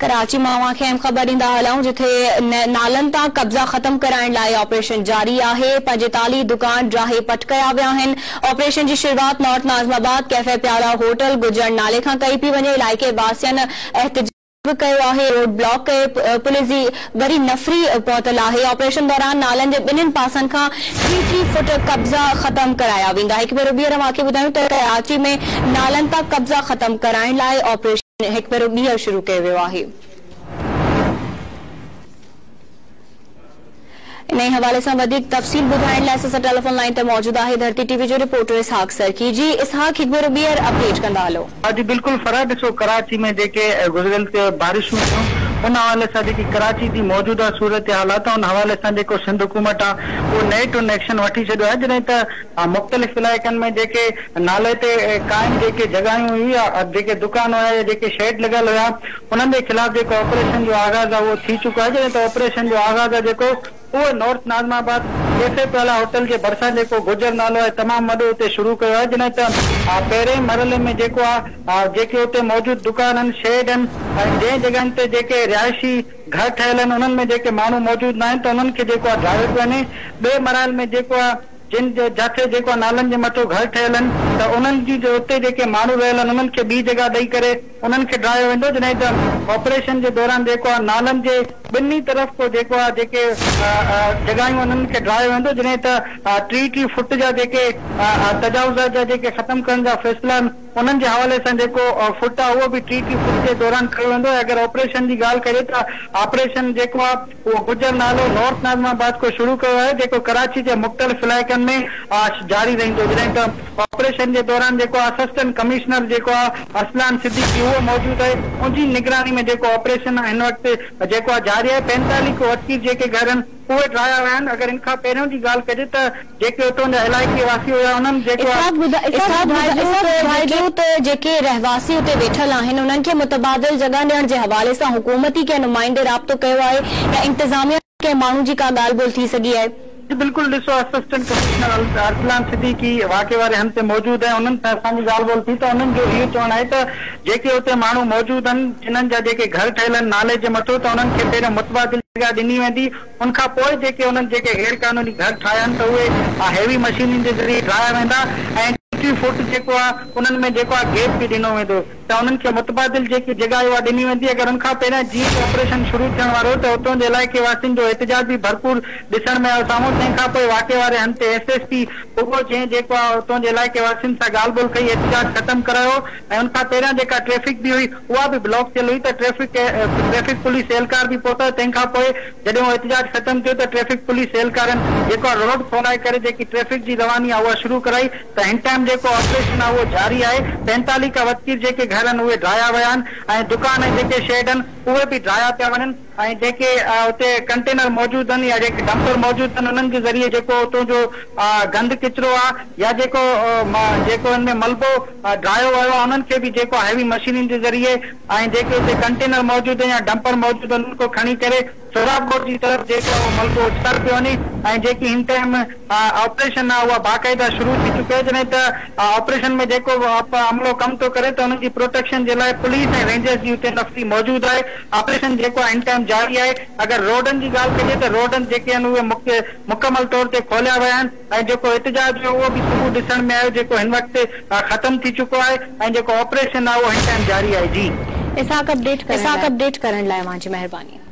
ڪراچي مان اوهان کي اهم خبر ڏيندا هلون جتي نالن تان قبضا ختم ڪرائڻ لاء آپريشن جاري آهي، 45 دڪان ڊاهي پٽ ڪيا ويا آهن، آپريشن جي شروعات نارٿ ناظم آباد ڪيفي پيالا هوٽل گجڻ نالي کان ڪئي پئي وڃي، علائقي واسين احتجاج به ڪيو آهي، روڊ بلاڪ ڪري پوليس جي وڏي نفري پهتل آهي، آپريشن دوران نالن جي ٻنهين پاسن کان ٽي ٽي فوٽ قبضا ختم ڪرايا ويندا، هڪ ڀيرو ٻيهر اوهان کي ٻڌايون ته ڪراچي ۾ نالن تان قبضا ختم ڪرائڻ لاء آپريشن هڪ ڀيرو ٻيهر شروع ڪيو ويو آهي. انهي حوالي سان وڌيڪ تفصيل ٻڌائڻ لاء اسان سان ٽيليفون لائين تي موجود آهي ڌرتي ٽي وي جو رپورٽر اسحاق سرڪي. جي اسحاق هڪ ڀيرو ٻيهر اپڊيٽ ڪندا هلو. جي بلڪل فرح ڏسو ڪراچي ۾ جيڪي گذريل بارشون ٿيون ان حوالي سان جيڪي ڪراچي جي موجوده صورتحال آ ته ان حوالي سان جيڪو سنڌ حڪومت آ اهو نيٺ ان ايڪشن وٺي ڇڏيو آهي جڏهن ته مختلف علائقن ۾ جيڪي نالي تي قائم جيڪي جڳهيون هيون يا جيڪي دڪان هيا يا جيڪي شيڊ لڳل هيا انهن جي خلاف جيڪو آپريشن جو آغاز آهي اهو ٿي چڪو آهي جڏهن ته آپريشن جو آغاز آهي جيڪو اهو نارٿ ناظم آباد ڪيفي پيالا هوٽل جي ڀرسان جيڪو گجر نالو آهي تمام وڏو اتي شروع ڪيو آهي جڏهن ته پهرين مرحلي ۾ جيڪو آهي جيڪي اتي موجود دڪان آهن شيڊ آهن ۽ جنهن جڳهين تي جيڪي رهائشي گهر ٺهيل آهن انهن ۾ جيڪي ماڻهو موجود ناهن ته انهن کي جيڪو آهي ڊاهيو پيو وڃي ٻئي مرحلي ۾ جيڪو آهي جن جاٿي جيڪو نالن جي مٿو گهر ٺهيل آهن ته انهن جي اتي جيڪي ماڻهو رهيل آهن انهن کي ٻي جڳهه ڏئي ڪري انهن کي ڊاهيو ويندو جڏهن ته آپريشن جي دوران جيڪو آهي نالن جي ٻنهي طرف ڪو جيڪو آهي جيڪي جڳهيون انهن کي ڊاهيو ويندو جڏهن ته ٽي ٽي فوٽ جا جيڪي تجاوزات جا جيڪي ختم ڪرڻ جا فيصلا آهن انهن جي حوالي سان جيڪو فوٽ آهي اهو به ٽي ٽي فوٽ جي دوران ڪيو ويندو ۽ اگر آپريشن جي ڳالهه ڪجي ته آپريشن جيڪو آهي اهو گجر نالو نارٿ ناظم آباد کان شروع ڪيو آهي جيڪو ڪراچي جي مختلف علائقن ۾ جاري رهندو جڏهن ته آپريشن جي دوران جيڪو اسسٽنٽ ڪمشنر جيڪو آهي ارسلان صديقي اهو موجود آهي ان جي نگراني ۾ جيڪو آپريشن هن وقت جيڪو آهي جاري آهي 45 کان وڌيڪ جيڪي گهر آهن اهي ڊاهيا ويا آهن اگر ان کان پهريون جي ڳالهه ڪجي ته جيڪي اتان جا علائقي واسي هيا انهن جيڪو اسحاق ٻڌائجو ته جيڪي رهواسي اتي ويٺل آهن انهن کي متبادل جڳهه ڏيڻ جي حوالي سان حڪومتي ڪنهن نمائندي رابطو ڪيو آهي يا انتظاميه سان ڪنهن ماڻهو جي ڪا ڳالهه ٻولهه ٿي سگهي آهي؟ جي بلڪل ڏسو اسسٽنٽ ڪمشنر ارسلان صديقي واقعي واري هنڌ تي موجود آهن انهن سان اسان جي ڳالهه ٻولهه ٿي ته انهن جو اهو چوڻ آهي ته جيڪي اتي ماڻهو موجود آهن جنهن جا جيڪي گهر ٺهيل آهن نالي جي مٿو ته انهن کي پهريون متبادل جڳهه ڏني ويندي ان کان پوء جيڪي انهن جيڪي غير قانوني گهر ٺاهيا آهن ته اهي هيوي مشينن جي ذريعي ڊاهيا ويندا ۽ ٽي ٽي فوٽ جيڪو آهي انهن ۾ جيڪو آهي گيپ به ڏنو ويندو ته انهن کي متبادل جيڪي جڳهه آهي اها ڏني ويندي اگر ان کان پهريان جيئن ئي آپريشن شروع ٿيڻ وارو هو ته اتان جي علائقي واسين جو احتجاج به ڀرپور ڏسڻ ۾ آيو سامهون تنهن کان پوء واقعي واري هنڌ تي ايس ايس پي پڳو جنهن جيڪو آهي اتان جي علائقي واسين سان ڳالهه ٻولهه ڪئي احتجاج ختم ڪرايو ۽ ان کان پهريان جيڪا ٽريفڪ به هئي اها به بلاڪ ٿيل هئي ته ٽريفڪ ٽريفڪ پوليس اهلڪار به پهتا تنهن کان پوء جڏهن اهو احتجاج ختم ٿيو ته ٽريفڪ پوليس اهلڪارن جيڪو آهي روڊ کولائي ڪري جيڪي ٽريفڪ جي رواني آهي اها شروع ڪرائي ته هن ٽائيم جيڪو آپريشن آهي اهو جاري آهي 45 کان وڌيڪ جيڪي گهر آهن اهي ڊاهيا ويا آهن ۽ دڪان ۽ جيڪي شيڊ آهن اهي به ڊاهيا پيا وڃن ۽ جيڪي اتي ڪنٽينر موجود آهن يا جيڪي ڊمپر موجود آهن انهن جي ذريعي جيڪو اتان جو گند ڪچرو آهي يا جيڪو جيڪو ان ۾ ملبو ڊاهيو ويو آهي انهن کي به جيڪو هيوي مشينن جي ذريعي ۽ جيڪي اتي ڪنٽينر موجود آهن يا ڊمپر موجود آهن انهن کي کڻي ڪري سهراب ڳوٺ جي طرف جيڪو آهي اهو ملبو اڇلايو پيو وڃي ۽ جيڪي هن ٽائيم آپريشن آهي اها باقاعده شروع ٿي چڪي آهي جڏهن ته آپريشن ۾ جيڪو به عملو ڪم ٿو ڪري ته انهن جي پروٽيڪشن جي لاء پوليس ۽ رينجرز جي اتي نفري موجود آهي آپريشن جيڪو آهي هن ٽائيم جاري آهي اگر روڊن جي ڳالهه ڪجي ته روڊن جيڪي آهن اهي مڪمل طور تي کوليا ويا آهن ۽ جيڪو احتجاج هيو اهو به صبح ڏسڻ ۾ آيو جيڪو هن وقت ختم ٿي چڪو آهي ۽ جيڪو آپريشن آهي اهو هن ٽائيم جاري آهي جي. اسحاق اپڊيٽ ڪرڻ لاء اوهان جي مهرباني.